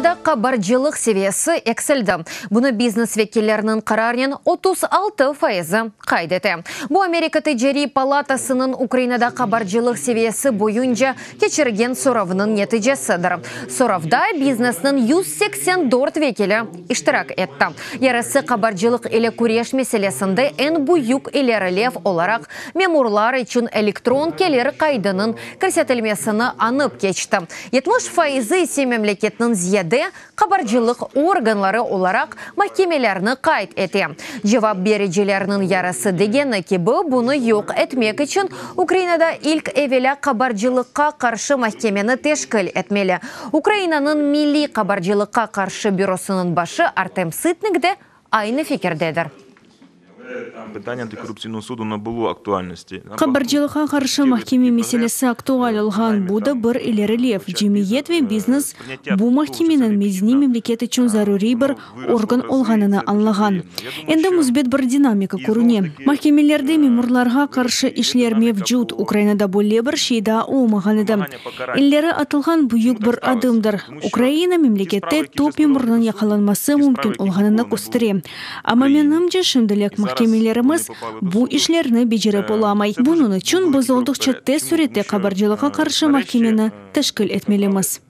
Ukrainada qabarcılıq seviyesi eksildi. Bunı biznes vekilleriniñ qararınen 36 faizi qayd ete. Bu Amerika ticariy palatasınıñ Ukrainada qabarcılıq seviyesi boyunca keçirgen soravınıñ neticesidir. Soravda biznesniñ 184 vekili iştirak etti. Yarısı qabarcılıq ile küreş meselesinde eñ büyük ilerilev olaraq memurlar içün elektron kelir qaydınıñ kirsetilmesini añıp keçti. 70 faizi ise memleketniñ ziyade qabarcılıq organları olaraq mahkemelerni qayd ete. Cevap bericilerniñ yarısı degeni kibi, bunı yoq etmek içün Ukrainada ilk evelâ qabarcılıqqa qarşı mahkemeni teşkil etmeli. Ukrainanıñ Milliy qabarcılıqqa qarşı bürosınıñ başı Artem Sıtnik de aynı fikirdedir. Qabarcılıqqa qarşı mahkeme meselesi aktual olğan, bu da bir ilerilev. Cemiyet ve biznes bu mahkemeniñ medeniy memleket içün zaruriy bir organ olğanını añlağan. Endi müsbet bir dinamika körüne. Mahkemelerde memurlarğa qarşı işler mevcut, Ukrainada böyle bir şey daa olmağan edi. İleri atılğan büyük bir adımdır. Ukraina memlekette top memurnıñ yaqalanması mümkün olğanını köstere. Amma menimce, şimdilik mahkemelerimiz bu işlerni becerip olamay. Bunıñ içün biz olduqça tez sürette qabarcılıqqa qarşı mahkemeni teşkil etmelimiz.